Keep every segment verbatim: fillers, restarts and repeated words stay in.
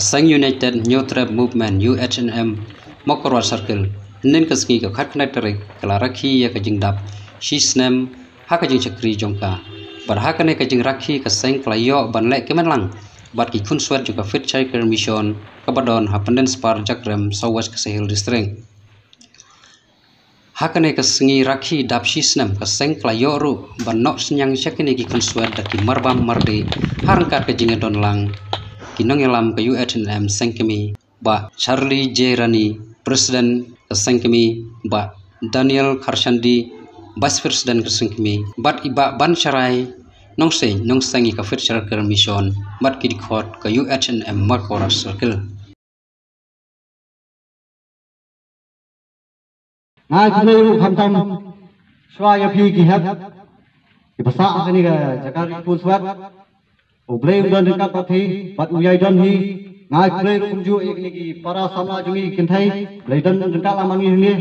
Seng United Hynñiewtrep Movement, U H N M, Mawkyrwat Circle, hynnin ka sngi ka khatkhyndai tarik ka la rakhi ïa ka jingdap shi snem ha ka jingshakri jong ka. Bad ha kane ka jingrakhi ka seng ka la ïoh ban leh kmen lang bad ki khunswet jong ka Fit Shaikar Mission kaba don ha Pyndenspar Jakrem, South West Khasi Hills District. Ha kane ka sngi rakhi dap shi snem ka seng ka la ïoh ruh ban noh synñiang sha kine ki khunswet da ki marbam mardih ha ryngkat ka jingïadon lang ki nongïalam ka U H N M seng kmie, Bah Charlie J Rani, President ka seng kmie, Bah Daniel Kharshandi, Vice President ka seng kmie, bad i Bah Bansharai Nongseng, nongseng ïa ka Fit Shaikar Mission, bad ki dkhot ka U H N M Mawkyrwat Circle. Nga ai khublei ruh khamtam shuwa ïa phi ki hep kiba sah ha kane ka jaka ri khunswet. U Blei un don ryngkat bad phi bad u ïai don hi. Nga ai khublei ruh kumjuh ïa kine ki para samla jong ngi ki kynthei, Blei don ryngkat lang bad ngi hangne.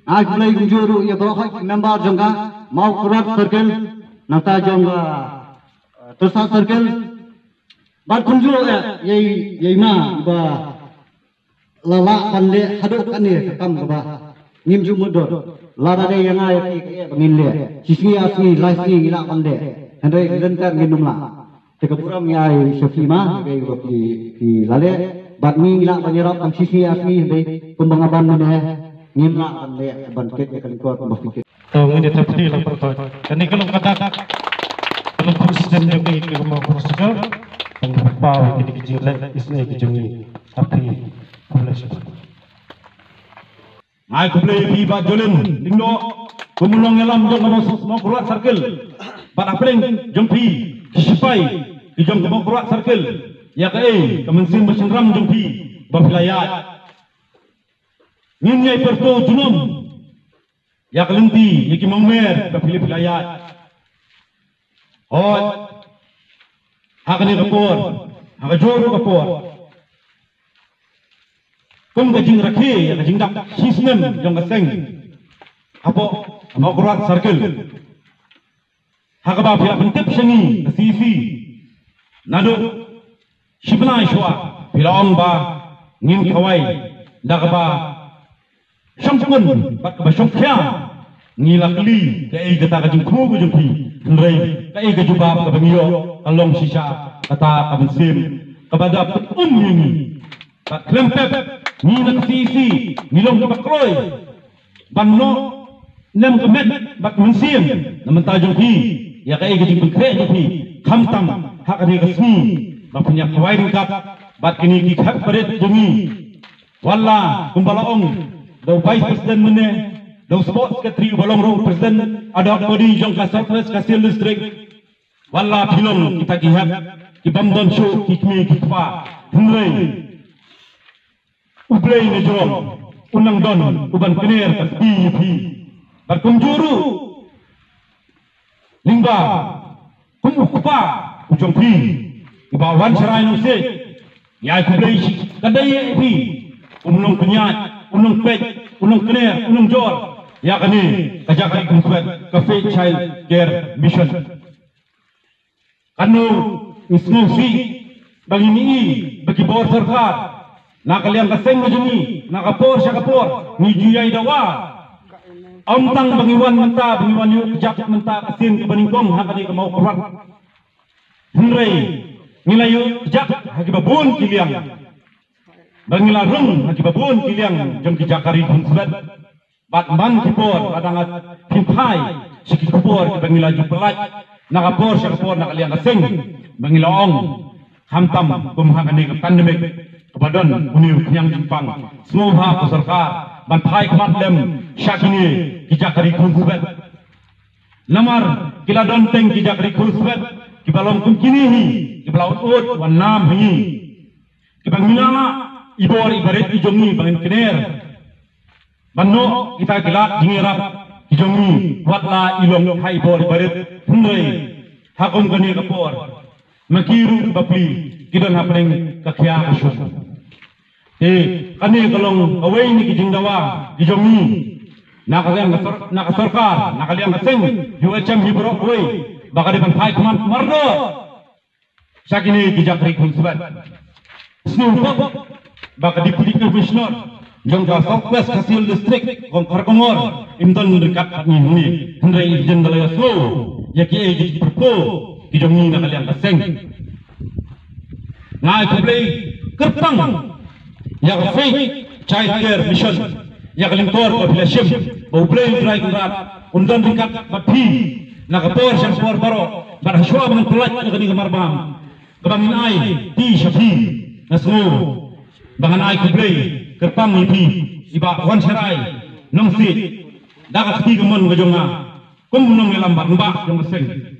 Nga ai khublei kumjuh ruh ïa baroh ki member jong ka Mawkyrwat Circle, nangta jong ka, eh, Tyrsad Circle. Bad kumjuh, eh, ïa i, ïa i ma ba la lah ban leh haduh kane ka kam kaba ngim ju mutdur. Lada dei ïa nga ïa phi ka eh ba ngin leh. Shi sngi ar sngi lai sngi ngi lah ban leh. Hynrei ryngkat ngin ym lah. Te ka burom ngi ai sha phi ma, kaei ba phi, phi la leh. Bad ngi ngi lah ban ïarap tang shi sngi ar sngi, hynrei kumba nga ban mynne ngim lah ban leh ban kit ïa ka lyngkor kumba phi kit. To ngin ïa thep kti lang pyrthoi. Kane ka long ka dak ka long president jong ngi ka Mawkyrwat Circle. Tang ba paw kine ki jingleh isynei ki jong ngi. Happy. Khublei shibun. Nga ai khublei ïa phi Bah Jolin Lyngdoh, kum u nongïalam jong ka Mawkyrwat Circle. Bad hapdeng jong phi ki shipai ki jong ka Mawkyrwat Circle, ïa kaei ka mynsiem ba shynrang jong phi ba phi la ïaid. Ngin ïai pyrto junom ïa ka lynti, ïa ki mawmer ba phi la, phi la ïaid. Hooid, ha kane ka por, ha kajuh ruh ka por, kum ka jingrakhe ïa ka jingdap shi snem jong ka seng hapoh Mawkyrwat Circle, ha kaba phi la pyntip sha ngi ka C E C naduh shi bnai shuwa, phi la ong ba ngin khawai da kaba shongkun bad kaba shongkhia. Ngi la kylli kaei kata ka jingthmu ka jong phi, hynrei kaei ka jubab kaba ngi ïoh ka long shisha kata ka mynsiem kaba da pynim ïa ngi. Bad khlem pep, ngi na ka C E C ngi long kiba kloi ban noh nem ka met bad mynsiem na bynta jong phi ïa kaei ka jingpynkhreh jong phi, khamtam ha kane ka sngi ba phin ïa khawai ryngkat bad kine ki khep barit jong ngi. Wat la kumba la ong da u Vice President mynne, da u Sports Secretary uba long ruh u President ad hoc body jong ka South West Khasi Hills District. Wat la phi long kita ki hep ki bym don shuh ki kmie ki kpa, hynrei U Blei na jrong un nang don uban kner ka kti ïa phi. Bad kumjuh ruh lyngba kum u kpa u jong phi, u Bah Wansharai Nongsiej, ngi ai khublei shi kynta ïa phi, u nongpynïaid, u nongpeit, u nongkner, u nongjor ïa kane ka jaka ri khunswet ka Fit Child Care Mission. Katno ngi sngewsih ba ngin ïohi ba ki bor sorkar na ka liang ka seng ka jong ngi, na ka por sha ka por ngi ju ïai dawa. Ym tang ba ngi wan mynta, ba ngi wan ïuh kjak mynta ka sien kaba nyngkong ha kane ka Mawkyrwat, hynrei ngi la ïuh kjak ha kiba bun ki liang, ba ngi la rung ha kiba bun ki liang jong ki jaka ri khunswet. Bad man ki por lada nga pynphai sha ki khubor kiba ngi la ju pyllait na ka por sha ka por na ka liang ka seng, ba ngi la ong, khamtam kum ha kane ka pandemic kaba don une u khñiang jingpang, sngewbha ka sorkar ban phai khmat lem sha kine ki jaka ri khunswet. Namar ki la don teng ki jaka ri khunswet kiba long kum kine hi, kiba la ud ud wan nam ha ngi, kiba ngi la lah i bor i barit i jong ngi ba ngin kner ban noh kita ki lad jingïarap ki jong ngi, wat la i long ha i bor i barit, hynrei ha kum kane ka por ma ki ruh bapli ki don hapdeng ka khia ka shong. Te kane ka long kawei na ki jingdawa ki jong ngi na ka liang ka sor-, na ka sorkar, na ka liang ka seng, U H M hi baroh kawei, ba ka dei ban phai khmat mardor sha kine ki jaka ri khunswet. Sngewbha ba ka Deputy Commissioner jong ka South West Khasi Hills District, Kong Kharkongor, im don ryngkat bad ngi hangne. Hynrei ïa ka jingdalai, sngew ïa kiei ki jingpyrkhat ki jong ngi na ka liang ka seng. Nga ai khublei kyrpang ïa ka Faith Child Care Mission, ïa ka lyngkor ba phi la shim, ba U Blei U Trai Kynrad un don ryngkat bad phi na ka por sha ka por baroh, bad hashwa ban pyllait ïa kane ka marbam kaba ngin ai ti sha phi. Nga sngew ba ngan ai khublei kyrpang ïa phi, i Bah Wansharai Nongsiej, da ka kti kamon ka jong nga kum u nongïalam bad rangbah jong ka seng.